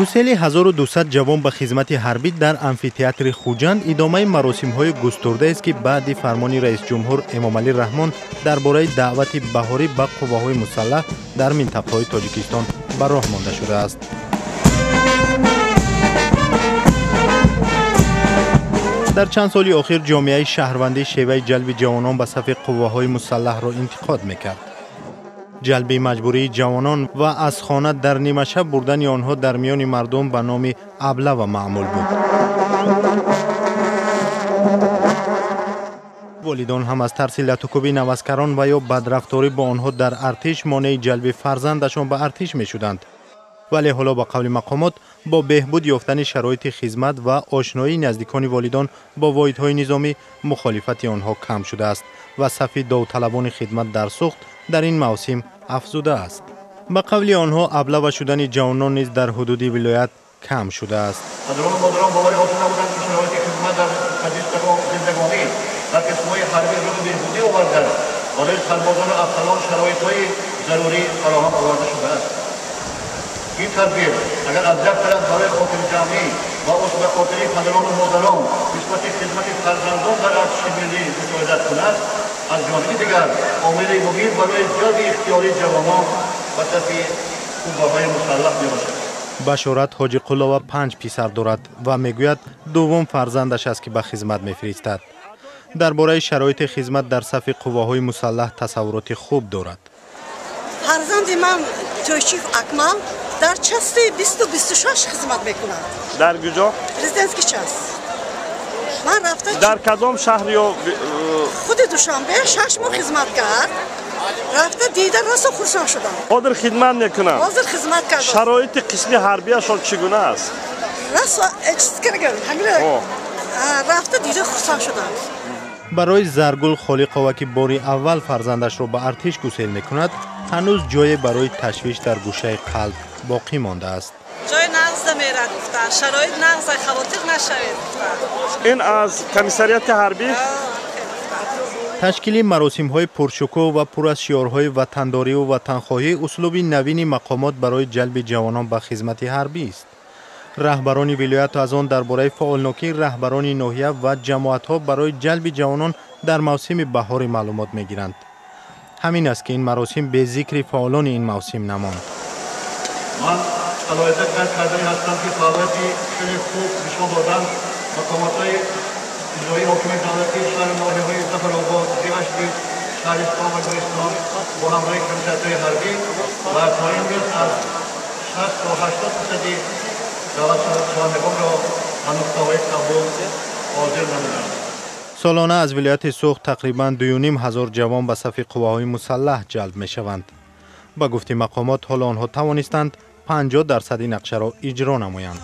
Гусели 1200 ҷавон ба хизмати ҳарбӣ дар амфитеатри Хуҷанд идомаи маросимҳои густурдаест, ки баъди фармони раисҷумҳур Эмомалӣ Раҳмон дар бораи даъвати баҳорӣ ба қувваҳои мусаллаҳ дар минтақаҳои Тоҷикистон ба роҳ монда шудааст. Дар чанд соли охир ҷомеаи шаҳрвандӣ шеваи ҷалби ҷавонон ба сафи қувваҳои мусаллаҳро интиқод мекард. Ҷалби маҷбурии ҷавонон ва аз хона дар нимашаб бурдани онҳо дар миёни мардум ба номи аблава маъмул буд. Волидон ҳам аз тарси латукӯби наваскарон ва ё бадрафторӣ бо онҳо дар артиш монеи ҷалби фарзандашон ба артиш мешуданд. Вале ҳоло ба қавли мақомот бо беҳбуд ёфтани шароити хизмат ва ошноии наздикони волидон бо воҳидҳои низомӣ мухолифати онҳо кам шудааст ва сафи довталабони хидмат дар Суғд дар ин мавсим афзудааст. Ба қавли онҳо аблава шудани ҷавонон низ дар ҳудуди вилоят кам шудааст. Падару модарон боварӣ ҳосил намуданд, ки шароити хизмат дар зиндагонӣ дар қисмҳои ҳарбӣ рӯ ба беҳбудӣ оварда, барои сарбозону афсарон шароитҳои зарурӣ фароҳам оварда шудааст. Ин тадбир агар аз як тараф барои хотирҷамъӣ ва усвахотирии падарону модарон нисбати хизмати фарзандон дар артиши миллӣ мусоидат кунад, аз ҷониби дигар омили муҳим барои ҷалби ихтиёрии ҷавонон ба сафи қувваҳои мусаллаҳ мебошад. Башорат Ҳоҷиқулова 5 писар дорад ва мегӯяд, дуввум фарзандаш аст, ки ба хизмат мефиристад. Дар бораи шароити хизмат дар сафи қувваҳои мусаллаҳ тасаввуроти хуб дорад. Фарзанди ман Тӯйчиев Акмал дар части 26 хизмат мекунад. Дар куҷо? Президентский част. Ман рафта. Дар кадом шаҳр ё? Худи Душанбе 6 моҳ хизмат кард. Рафта дида, расо хурсанд шудам. Ҳозир хидмат мекунам. Ҳозир хизмат кард. Шароити қисми ҳарбияшон чӣ гуна аст? Расо чиз карда. Рафта дида, хурсанд шудам. Барои Заргул Холиқова, ки бори аввал фарзандашро ба артиш гусел мекунад, ҳанӯз ҷое барои ташвиш дар гӯшаи қалб боқӣ мондааст. Ҷои нағзда мерад, гуфтанд, шароит нағза, хавотир нашавед, гуфтанд. Ин аз комиссариати ҳарбӣ. Ташкили маросимҳои пуршукӯҳ ва пур аз шиорҳои ватандориву ватанхоҳӣ услуби навини мақомот барои ҷалби ҷавонон ба хизмати ҳарбист. Раҳбарони вилояту аз он дар бораи фаъолнокии раҳбарони ноҳия ва ҷамоатҳо барои ҷалби ҷавонон дар мавсими баҳорӣ маълумот мегиранд. Ҳамин аст, ки ин маросим бе зикри фаъолони ин мавсим намонд. Ман салоҳият қайд кардани ҳастам, ки фаъолияти хеле хуб нишон доданд мақомотҳои иҷроии ҳокимияти давлатии шаҳру ноҳияҳои Зафаробод, Деваштич, Шаҳристон ва Гулистон бо ҳамроҳии комиссариятҳои ҳарбӣ ва то имрӯз аз 60 то 80 фисади даъватшавандагонро ба нуқтаҳои қабул ҳозир намуданд. Солона аз вилояти Суғд тақрибан 2500 ҷавон ба сафи қувваҳои мусаллаҳ ҷалб мешаванд. Ба гуфти мақомот, ҳоло онҳо тавонистанд 50 дарсади нақшаро иҷро намоянд.